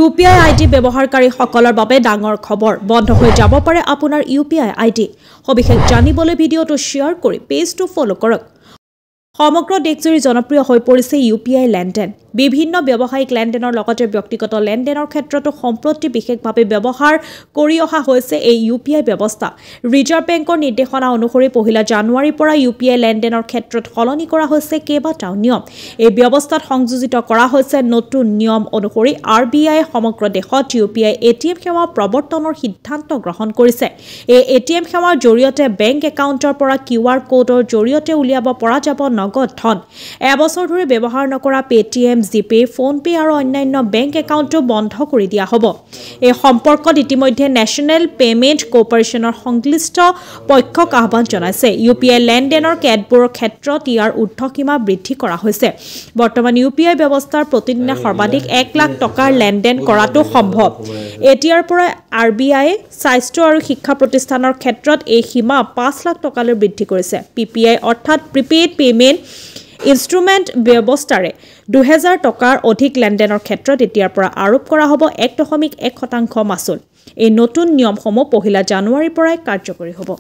UPI ID ব্যৱহাৰকাৰীসকলৰ বাবে ডাঙৰ খবৰ, বন্ধ হৈ যাব পাৰে আপোনাৰ ইউপিআই আইডি। সবিশেষ জানিবলৈ ভিডিঅ'টো শ্বেয়াৰ কৰি পেজটো ফ'ল' কৰক। সমগ্ৰ দেশজুৰি জনপ্ৰিয় হৈ পৰিছে ইউপিআই লেনদেন। বিভিন্ন ব্যৱসায়িক লেনদেনৰ লগতে ব্যক্তিগত লেনদেনৰ ক্ষেত্ৰতো সম্প্ৰতি বিশেষভাৱে ব্যৱহাৰ কৰি অহা হৈছে এই ইউপিআই ব্যৱস্থা। ৰিজাৰ্ভ বেংকৰ নিৰ্দেশনা অনুসৰি 1 জানুৱাৰীৰ পৰা ইউপিআই লেনদেনৰ ক্ষেত্ৰত সলনি কৰা হৈছে কেইবাটাও নিয়ম। এই ব্যৱস্থাত সংযোজিত কৰা হৈছে নতুন নিয়ম অনুসৰি আৰ বি আইয়ে সমগ্ৰ দেশত ইউপিআই এটিএম সেৱা প্ৰৱৰ্তনৰ সিদ্ধান্ত গ্ৰহণ কৰিছে। এই এটিএম সেৱাৰ জৰিয়তে বেংক একাউণ্টৰ পৰা কিউ আৰ কোডৰ জৰিয়তে উলিয়াব পৰা যাব নগদ ধন। এবছৰ ধৰি ব্যৱহাৰ নকৰা পেটিএম, জিপে, ফোনপে আৰু অন্যান্য বেংক একাউণ্টো বন্ধ কৰি দিয়া হ'ব। এই সম্পৰ্কত ইতিমধ্যে নেশ্যনেল পে'মেণ্ট কৰ্পৰেশ্যনৰ সংশ্লিষ্ট পক্ষক আহ্বান জনাইছে। ইউপিআই লেনদেনৰ কেতবোৰৰ ক্ষেত্ৰত ইয়াৰ ঊৰ্ধ্বসীমা বৃদ্ধি কৰা হৈছে। বৰ্তমান ইউপিআই ব্যৱস্থাৰ প্ৰতিদিনে সৰ্বাধিক 1 লাখ টকাৰ লেনদেন কৰাটো সম্ভৱ। এতিয়াৰ পৰা আৰ বি আইয়ে স্বাস্থ্য আৰু শিক্ষা প্ৰতিষ্ঠানৰ ক্ষেত্ৰত এই সীমা 5 লাখ টকালৈ বৃদ্ধি কৰিছে। পি পি আই অৰ্থাৎ প্ৰিপেইড পে'মেণ্ট ইনষ্ট্ৰুমেণ্ট ব্যৱস্থাৰে 2000 টকাৰ অধিক লেনদেনৰ ক্ষেত্ৰত এতিয়াৰ পৰা আৰোপ কৰা হ'ব 1.1% মাচুল। এই নতুন নিয়মসমূহ 1 জানুৱাৰীৰ পৰাই কাৰ্যকৰী হ'ব।